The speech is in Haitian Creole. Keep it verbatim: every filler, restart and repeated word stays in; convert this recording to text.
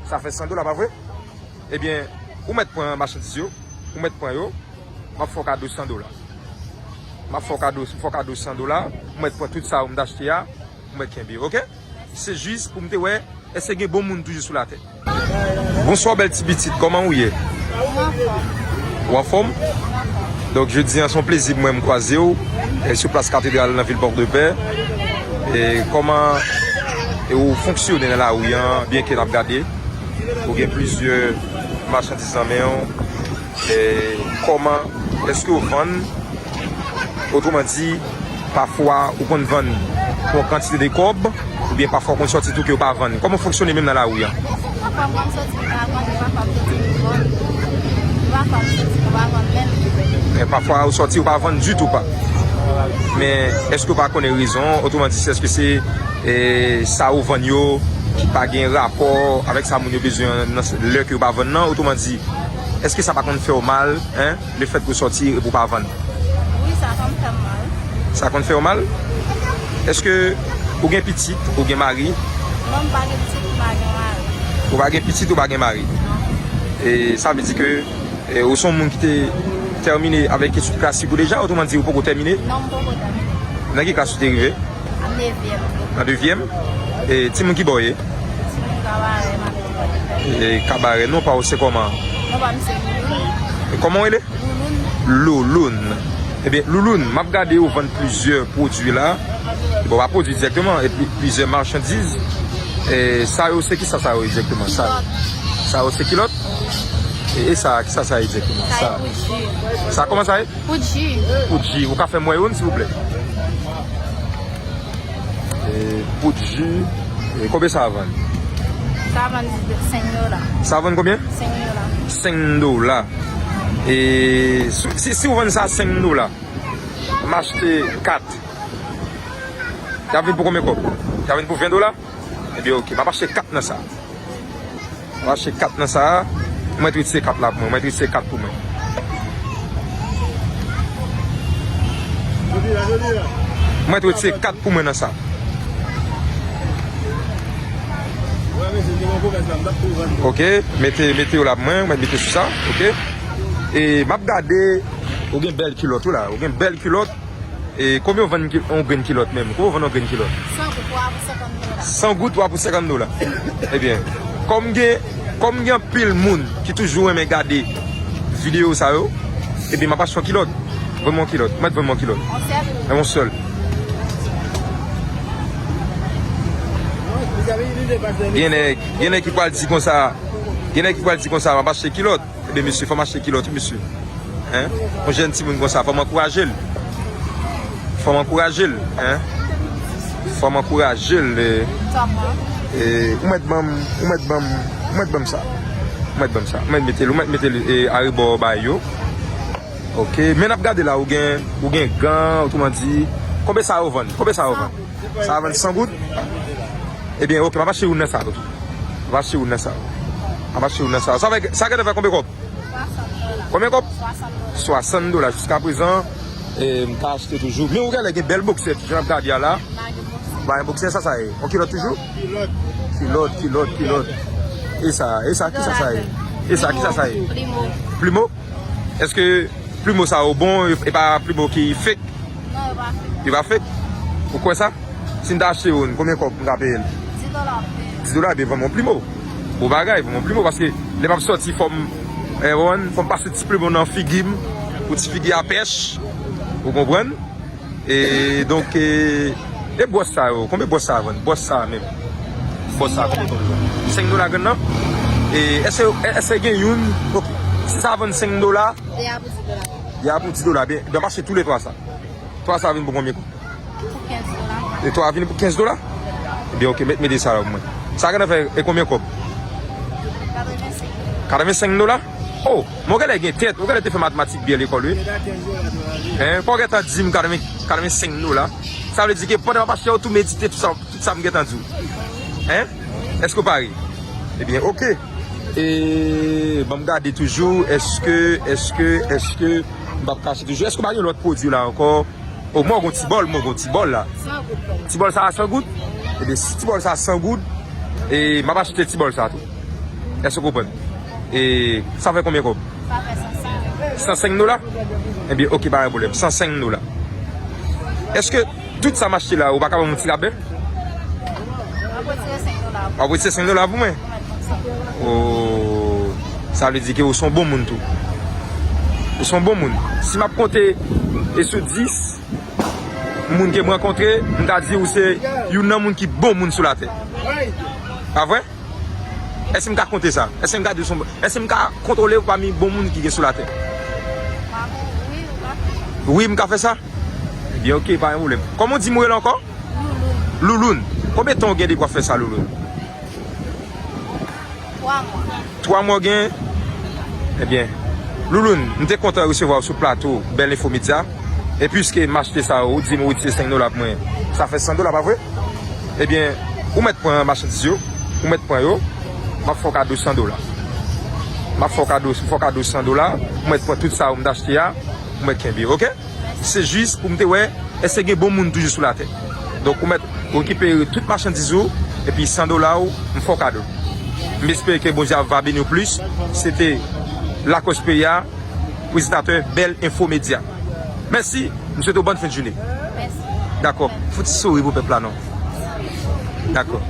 Sa fè san dola, pa vre? Ebyen, ou mèt pran machandiz yo, ou mèt pran yo, m ap fè w kado san dola. M ap fè w kado, m fè w kado san dola, ou mèt pran tout sa ou m t achte a, ou mèt kenbe, oke? Se jis pou m te wè, èske gen bon moun toujou sou latè. Bonswa, bèl ti pitit, kòman ou ye? Ou anfòm? Donk, jodi a, se yon plezi pou mwen m kwaze w, e, sou plas Katedral nan vil Pòdepè. E, kòman, e, ou fonksyone nan lari a, byen ke n ap gade? Ou gen plizyè machandiz nan men w. E, kòman, èske w vann? Otreman di, pafwa ou konn vann pou yon kantite de kòb, oubyen pafwa ou konn sòti tou ke w pa vann. Kòman w fonksyone menm nan lari a? Pafwa m konn sòti, m pa vann, pafwa m sòti, m vann. Pafwa m sòti, m pa vann menm. Men pafwa ou sòti, ou pa vann ditou pa. Men èske w pa konnen rezon? Otreman di, èske se, e, sa ou vann yo ki pa gen rapò avèk sa moun yo bezwen an nan lè ke yo pa vann nan? Otreman di, èske sa pa konn fè w mal, en, lefèt ke w sòti epi w pa vann? Wi, sa konn fè m mal. Sa konn fè w mal? Èske ou gen pitit, ou gen mari? Non, m pa gen pitit, m pa gen mari. Ou pa gen pitit, ou pa gen mari? Non. E sa vle di ke, e, ou se yon moun ki te tèmine avèk etid klasik ou deja, otreman di, ou poko tèmine? Non, m poko tèmine. Nan ki klas ou te rive? An dezyèm. An dezyèm? E timoun ki bò w ye? Timoun Kabarè, m abite Pòdepè. E Kabarè, non pa w se kòman? Non pa m se Louloun. E kòman w rele? Louloun. Louloun. Ebyen, Louloun, m ap gade ou vann plizyè pwodui la. Bon, pa pwodui dirèkteman, e pli-, plizyè machandiz. E sa yo, se kisa sa yo egzakteman? Sa, kilòt. Sa yo, se kilòt? E, e sa, kisa sa egzakteman? Sa e pwodui. Sa, kòman sa ye? Poud ji. Poud ji. Ou ka fè m wè youn, silvouplè? E, poud ji. E, konbyen sa a vann? Sa a vann senk dola. Sa a vann konbyen? Senk dola. Senk dola. E, si, si, si w vann sa senk dola, m achte kat. Y ap vin pou konbyen kòb? Y ap vin pou ven dola? Ebyen, oke. M ap achte kat nan sa. Mwen achte kat nan sa a. Mwen retire kat la pou mwen. Mwen retire kat pou mwen. Mwen retire kat pou mwen nan sa. Oke, mete, mete yo la pou mwen. Mwen mete sou sa. Oke. E m ap gade, ou gen bèl kilòt ou la. Ou gen bèl kilòt. E konbyen w vann ki-, yon grenn kilòt menm? Konbyen w vann yon grenn kilòt? San goud, twa pou senkant dola. San goud, twa pou senkant dola. Ebyen, kòm gen, kòm gen anpil moun ki toujou renmen gade videyo sa yo, ebyen, m ap achte yon kilòt. Vann mwen yon kilòt. Mèt vann mwen yon kilòt. Yon sèl? Yon sèl. Gen nèg, gen nèg ki pral di konsa, gen nèg ki pral di konsa, m ap achte kilòt. Ebyen, mesye, fò m achte kilòt, wi, mesye. Hein? Yon jèn timoun konsa, fò m ankouraje l. Fò m ankouraje l, hein? Fò m ankouraje l, e, e, ou mèt ban m, ou mèt ban m, ou mèt ban m sa. Ou mèt ban m sa. Ou mèt mete l, ou mèt mete l, e, arebò bagay yo. Oke, men n ap gade la, ou gen, ou gen gan, otreman di, konbyen sa yo vann? Konbyen sa yo vann? Sa a vann san goud? Ebyen, oke, m ap achte youn nan sa tou. M ap achte youn nan sa. M ap achte youn nan sa. Sa fè, sa gentan fè konbyen kòb? Konbyen kòb? Swasant dola. Swasant dola. Jiska prezan, e, m ka achte toujou. Men ou genlè gen bèl boksè, jan n ap gade a la. M pa gen boksè. Ou pa gen boksè, sa sa ye? Yon kilòt toujou? Kilòt, kilòt, kilòt. E sa, e sa, kisa sa ye? E sa, kisa sa ye? Plimo. Plimo? Èske Plimo sa yo bon, e pa Plimo ki fake? Non, yo pa fake. Yo pa fake? Ou kwè sa? Si m ta achte youn, konbyen kòb m ka peye l? Dis dola. Dis dola, ebyen, vann mwen yon Plimo. Bon bagay, vann mwen yon Plimo, paske lè m ap sòti, fò m, e, konprann, fò m pase ti Plimo nan figi m, pou ti figi a pèch. Ou konprann? E, donk, e, e bwòs sa yo, konbyen bwòs sa a vann? Bwòs sa a menm. Bwòs sa a konbyen kòb? Senk dola grenn nan? E, èske, èske gen youn, ok, si sa a vann senk dola, de a pou dis dola. De a pou dis dola, byen, byen, m achte tou le twa sa. Twa sa vin pou konbyen kòb? Pou kenz dola. E twa vin pou kenz dola? Ebyen, oke, mèt mete sa la pou mwen. Sa gentan fè, e konbyen kòb? Katrevensenk. Katrevensenk dola? Oh, men w genlè gen tèt, w genlè te fè matematik byen lekòl, wi. Hein, pa w gentan di m katreven, katrevensenk dola. Sa vle di ke pandan m ap achte yo, tou medite tout sa, tout sa m gentan di w. Hein? Èske w pare? Ebyen, oke. E, ban m gade toujou, èske, èske, èske m p ap kache toujou? Èske w pa gen lòt pwodui la ankò? O, mwen gen ti bòl, mwen gen ti bòl la. San goud, bòl. Ti bòl sa a san goud? Ebyen, si ti bòl sa a san goud, e m ap achte ti bòl sa a tou. Èske w konprann? E sa fè konbyen kòb? Sa fè san senk. San senk dola? Ebyen, oke, pa gen pwoblèm. San senk dola. Èske tout sa m achte la, ou pa ka ban m yon ti rabè? W ap retire senk dola. W ap retire senk dola pou mwen? Ou mèt pran sa. Oh, sa vle di ke ou se yon bon moun tou. Ou se yon bon moun. Si m ap konte e sou dis moun ke m rankontre, m ka di ou se youn nan moun ki bon moun sou latè. Pa vre? Èske m ka konte sa? Èske m ka di w se yon bon, èske m ka kontwole w pami bon moun ki gen sou latè? Wi, ou ka fè. Wi, m ka fè sa? Ebyen, oke, pa gen pwoblèm. Kòman w di m rele ankò? Louloun. Louloun. Konbyen tan w gen depi w ap fè sa, Louloun? Twa mwa. Twa mwa w gen? Ebyen, Louloun, m te kontan resevwa w sou plato Bèl Enfo Medya. E piske m achte sa, ou di m ou retire senk dola pou mwen. Sa fè san dola, pa vre? Ebyen, ou mèt pran machandiz yo, ou mèt pran yo. M ap fè w kado san dola. M ap fè w kado, m fè w kado san dola, ou mèt pran tout sa ou m t achte a, ou mèt kenbe, oke? Se jis pou m te wè, èske gen bon moun toujou sou latè. Donk, ou mèt rekipere tout machandiz ou, epi san dola ou, m fè w kado. M espere ke Bondye ap va beni w plis. Se te Lakòz Peyi a, prezentatè Bèl Enfo Medya. Mèsi, m swete w bòn fen de jounen. Mèsi. Dakò. Fè yon ti souri pou pèp la, non? Dakò.